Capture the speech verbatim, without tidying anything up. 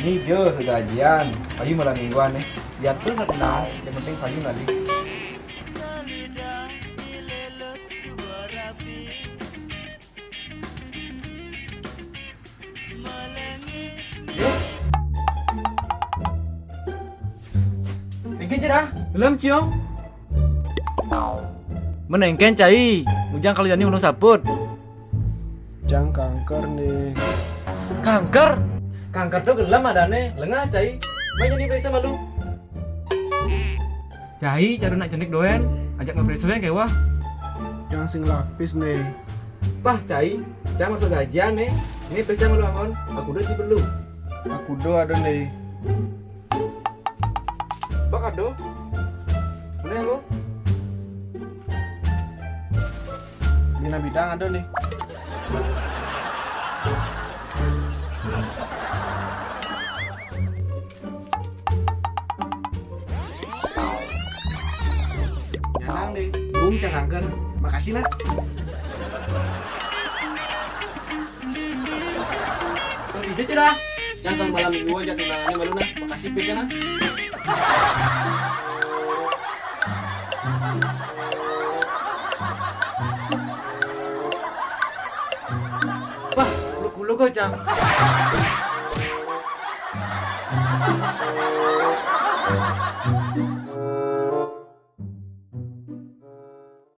Ijo segajian, payu malam mingguan nih. Jatuh nak kenal, yang penting payu lali. Engke cerah, belum cium. Menengken cai, ujang kalau jani ulun saput. Jang kanker nih. Kanker? Kanker tuh gelem adane, lengah cai. Mai jani periksa malu. Cai, cara nak cenik doen, ajak ngepreso yang kewah. Jang sing lapis nih. Pah, cai, cang masuk gajian nih. Ini periksa malu angon, aku udah perlu. Aku udah ada nih. Bak ado. Mana yang lo? Bina bidang ada nih. Nyanang deh, bung cang kanker. Makasih lah. Tuh, di situ dah. Jangan malam minggu aja tunangannya malu nah. Makasih, Pis, ya, nah. Wah, lu kulo kocang.